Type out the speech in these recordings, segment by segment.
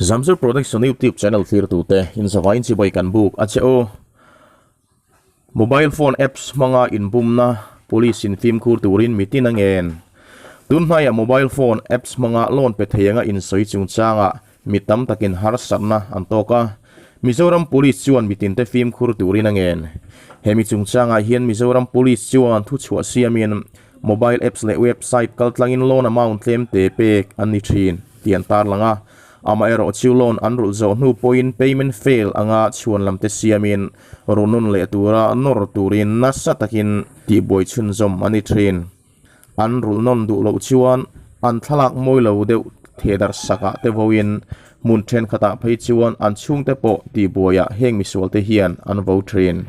Zamzar Production YouTube channel thlirtute inzavain chibai kan buk a che u. Mobile phone apps hmanga inbumna police in fimkhur turin mitin a ngen. Tunhnaiah mobile phone apps hmanga loan pe thei anga insawi chungchangah mi tam takin harsatna an tawk a. Mizoram Police chuan mitinte fimkhur turin a ngen. Hemi chungchangah hian Mizoram Police chuan thuchhuah siamin mobile apps leh website kaltlangin loan amount tlem te pek an ni thin tih an tarlang a. Amaherawh chu loan an rulh zawh hnu pawhin payment fail anga chhuan lam te siamin ruhnun leh tura nawr turin nasa takin tihbuai chhunzawm a ni thin. An rulh nawn duh loh chuan an thlalak mawi lo deuh thehdarh sakah te vawiin hmun thenkhatah phei chuan an chhungte pawh tihbuaiah heng misualte hian an vo thin.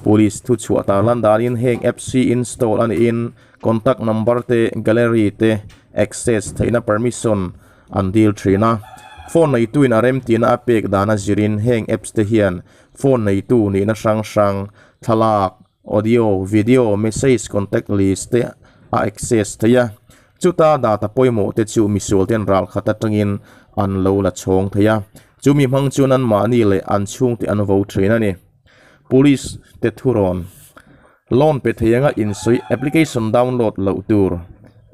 Police thuchhuah tarlan danin heng apps hi install a niin contact number te, gallery te access theihna permission an dil thin a. Phone neituin a remtihna a pek dan a zirin heng apps te hian phone neitu nihna hrang hrang, thlalak, audio, video, message, contact list te a access thei a. Chuta data pawimawh te chu misual ten ral khat atangin an lo la chhawng thei a. Chumi hmang chuan anmahni leh an chhungte an vo thin a ni. Police te thurawn. Loan pe thei anga insawi application download loh tur.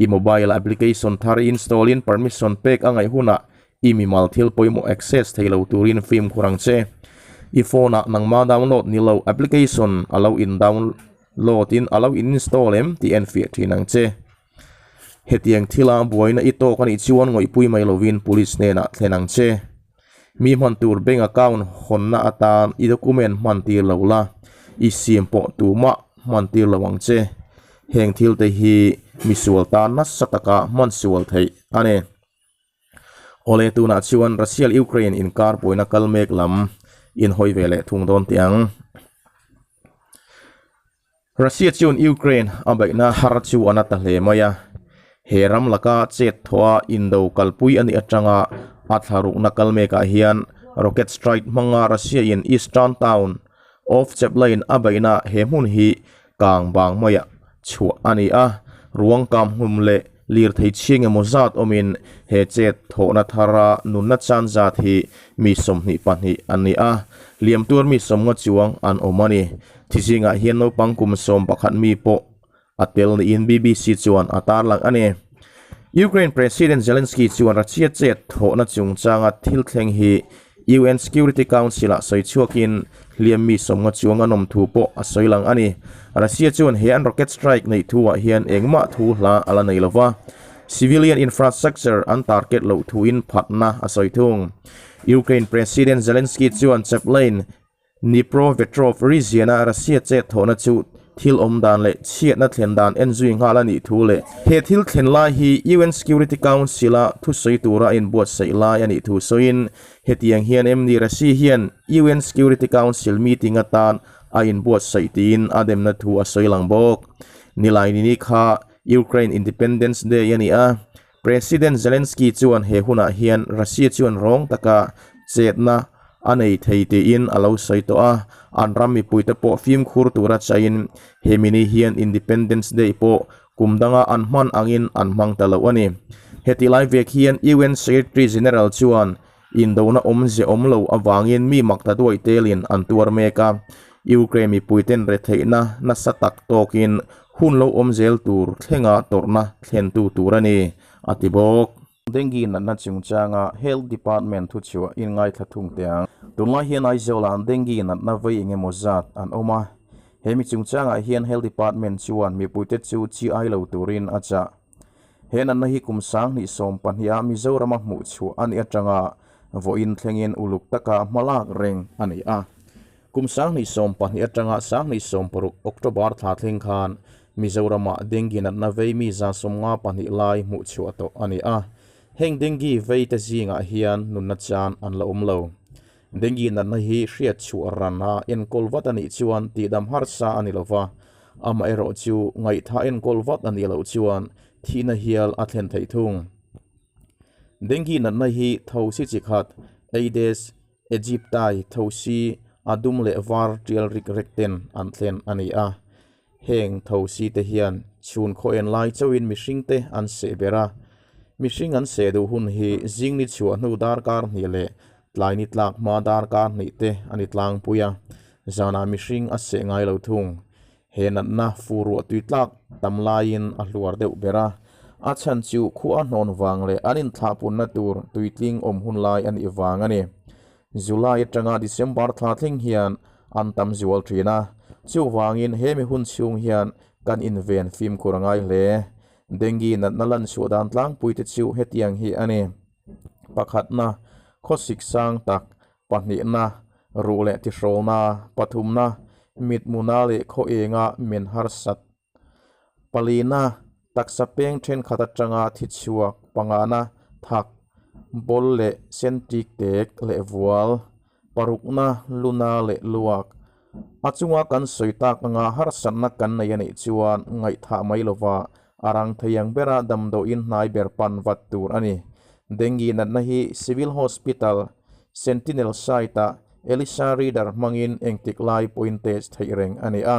I mobile-ah application thar i install in permission pek a ngaih hunah i mimal thil pawimawh access thei lo turin fimkhur ang che. I phone-ah nangma download ni lo application a lo in download in a lo in install em tih enfiah thin ang che. Hetiang thila buaina i tawk a nih chuan ngawihpui mai lovin police hnenah thlen ang che. Mi hman tur bank account hawnna atan i document hman tir lo la, i sim pawh tumah hman tir lo ang che. Heng thil te hi misual tan nasa taka hman sual theih a ni. Awle tunah chuan Russia leh Ukraine inkar buaina kal mek lam inhawi ve leh thung dawn teh ang. Russia chuan Ukraine a beihna har chu a na ta hle mai a, he ram laka chet thawha indo kalpui a nih atanga a thlarukna kal mekah hian rocket strike hmanga Russia in eastern town of Chapla in a beihna he hmun hi kang bang maiah chhuah a ni a, ruang kam hlum leh lirthei chhiang emaw zat awmin he chet thawhna thara nunna chan zat hi mi 22 an ni a, liam tuar mi 50 chuang an awm a ni. Thi zingah hian naupang kum 11 mi pawh a tel niin BBC chuan a tarlang a ni. Ukraine President Zelensky chuan Russia chet thawhna chungchanga thil thleng hi UN Security Council-ah sawi chhuakin hliam mi 50 chuang an awm thu pawh a sawi lang a ni. Russia chuan he an rocket strike neih thuah hian engmah thu hla a la nei lova, civilian infrastructure an target loh thuin phatna a sawi thung. Ukraine President Zelensky chuan chaplain Dnipropetrovsk region-a Russia chet thawhna chu thil awm dan leh chhiatna thlen dan en zui nghal a nih thu leh he thil thlen lai hi UN Security Council-a thusawi tura a inbuatsaih lai a nih thu sawiin hetiang hian em ni Russia hian UN Security Council meeting atan a inbuatsaih tiin a demna thu a sawi lang bawk. Nilainini kha Ukraine Independence Day a ni a, President Zelensky chuan he hunah hian Russia chuan rawng taka chetna a nei thei tiin a lo sawi tawh a, an ram mipuite pawh fimkhur tura chaiin he mini hian Independence Day pawh kum danga an hman angin an hmang ta lo a ni. Heti lai vek hian UN Secretary General chuan indona awmze awm lo avangin mi makta duai telin an tuar mek a, Ukraine mipuiten retheihna nasa tak tawkin Hun lo awm zel tur thlenga tawrhna thlentu tur a ni, a ti bawk. Dengue natna chungchanga Health Department thuchhuah inngaithla thung teh ang. Tunlai hian Aizawlah dengue natna vei eng emaw zat an awm a, he mi chungchangah hian Health Department chuan mipuite chu chi ai lo turin a chah. He natna hi kum 2012 a Mizorama hmuh chhuah a nih atanga vawiin thlengin uluk taka hmalak reng a ni a. Kum 2012 atanga 2016 October thla thleng khan Mizoramah dengue natna vei mi 152 lai hmuh chhuah tawh a ni a. Heng dengue vei te zingah hian nunna chan an la awm lo. Dengue natna hi hriat chhuah ran a enkawl vat a nih chuan tihdam harsa a ni lova, amaherawh chu ngaihtha enkawl vat a nih loh chuan thihna hial a thlen theih thung. Dengue natna hi thosi chi khat, Aedes Aegypti thosi a dum leh var tial rik rek ten an thlen a ni a. Heng thosi te hian chhun khaw en lai chauhin mihring te an seh ber a. Mihring an seh duh hun hi zing ni chhuah hnu darkar hnih leh tlai ni tlak hma darkar hnih te a ni tlangpui a, zanah mihring a seh ngai lo thung. He natna fu ruah tui tlak tam laiin a hluar deuh ber a, a chhan chu khua a hnawn vang leh an inthlahpunna tur tuitling awm hun lai a nih vang a ni. July atanga December thla thleng hian an tam zual thin a, chuvangin he mi hun chhung hian kan inven fimkhur a ngai hle. Dengue natna lan chhuah dan tlangpui te chu hetiang hi a ni. Pakhatna, khawsik sang tak, pahnihna, ruh leh tihrawlna, pathumna, mithmuna leh khaw enga men harsat, palina, taksa peng thenkhat atanga thi chhuak, pangana, thak, bawl leh sentik tek leh vual, parukna, luna leh luak. A chunga kan sawi tak anga harsatna kan nei a nih chuan ngaihthah mai lova a rang thei ang bera damdawiin hnai ber pan vat tur a ni. Dengue natna hi Civil Hospital, Sentinel site-ah Elisa Reader hmangin engtik lai pawhin test theih reng a ni a.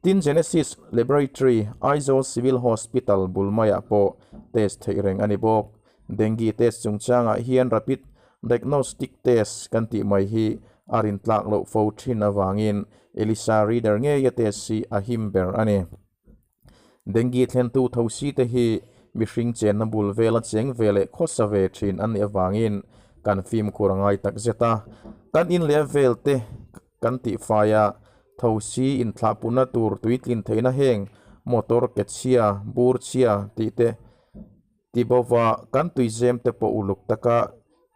Tin Genesis Laboratory, Aizawl Civil Hospital bul maiah pawh test theih reng a ni bawk. Dengue test chungchangah hian rapid diagnostic test kan tih mai hi a rintlak loh fo thin avangin Elisa Reader ngeia test hi a him ber a ni. Dengue thlentu thosi te hi mihring chenna bul vela cheng ve leh khawsa ve thin an nih avangin kan fimkhur a ngai tak zet a. Kan in leh vel te kan tihfai a, thosi inthlahpuna tur tuitlin theihna heng motor ke chhia, bur chhia tih te Ti bova kan tuizem te pawh uluk taka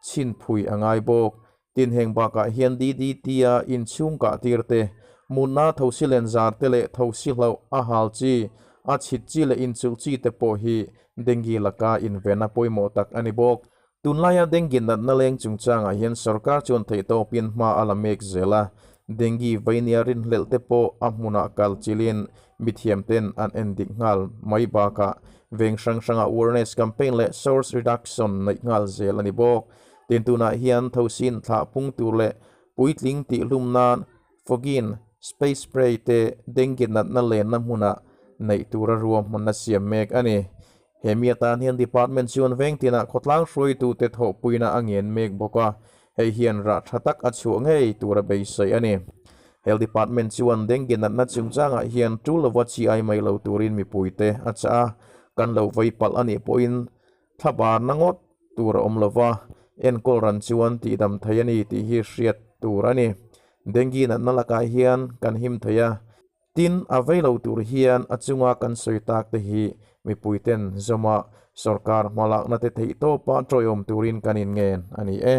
chhinphui a ngai bawk. Tin heng bakah hian DDT a inchhung kah tir te, mutna thosi len zar te leh thosi hlauh a hal chi, a chhit chi leh inchulh chi te pawh hi dengue laka invenna pawimawh tak a ni bawk. Tunlaia dengue natna leng chungchangah hian sorkar chuan theihtawpin hma a la mek zel a, dengue veinia rinhlelh te pawh a hmunah kal chilin mithiam ten an endik nghal mai bakah veng hrang hrangah awareness campaign leh source reduction neih nghal zel a ni bawk. Tin tunah hian thosin thlah pung tur leh puitling tihhlum nan fogging, space spray te dengue natna lenna hmunah neih tura ruahmanna siam mek a ni. He mi atan hian department chuan veng tinah khawtlang hruaitute thawhpuina a ngen mek bawk a, hei hian rah tha tak a chhuah ngei tura beisei a ni. Health department chuan dengue natna chungchangah hian tul lova chi ai mai lo turin mipuite a chah a, kan lo vei palh a nih pawhin thlabarna ngawt tur a awm lova, enkawl ran chuan tihdam thei a ni tih hi hriat tur a ni. Dengue natna lakah hian kan him thei a. Tin, a vei lo tur hian a chunga kan sawi tak te hi mipuiten zawma sorkar hmalakna te theihtawpa tawihawm turin kan inngen a ni e.